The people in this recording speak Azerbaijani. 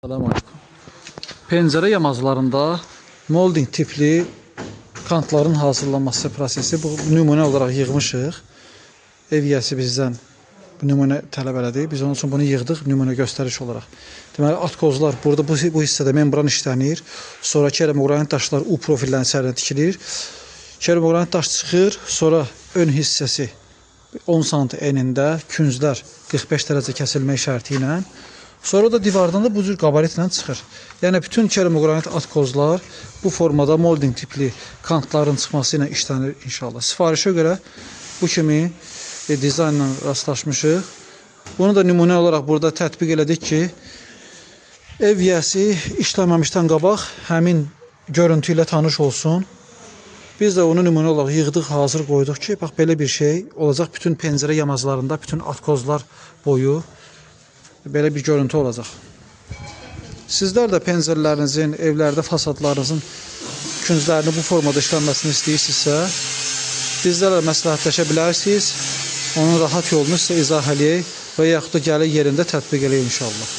Salam aleyküm. Pencərə yamazlarında molding tipli kantların hazırlanması prosesi bu nümunə olaraq yığmışıq. Ev yiyəsi bizdən bu nümunə tələb elədi. Biz onun üçün bunu yığdıq nümunə göstəriş olaraq. Deməli atkozlar burada bu hissədə membran işlənir. Sonra keramogranit daşlar U profillərin içərisinə tikilir. Keramogranit daş çıxır, sonra ön hissəsi 10 sant enində künclər 45 dərəcə kəsilmək şərti ilə. Sonra da divardan da bu cür qabaritlə çıxır. Yəni bütün keramogranit atkozlar bu formada molding tipli kantların çıxması ilə işlənir inşallah. Sifarişə görə bu kimi dizaynla rastlaşmışıq. Bunu da nümunə olaraq burada tətbiq elədik ki, ev yiyəsi işləməmişdən qabaq həmin görüntü ilə tanış olsun. Biz də onu nümunə olaraq yığdıq, hazır qoyduq ki, bax belə bir şey olacaq bütün pencərə yamazlarında, bütün atkozlar boyu belə bir görüntü olacaq. Sizlər də pencərələrinizin, evlərdə fasadlarınızın künclərini bu formada işlənməsini istəyirsinizsə, bizlərlə məsləhətləşə bilərsiniz. Onun rahat yolunu sizə izah eləyək və yaxud da gəlib yerində tətbiq eləyək inşallah.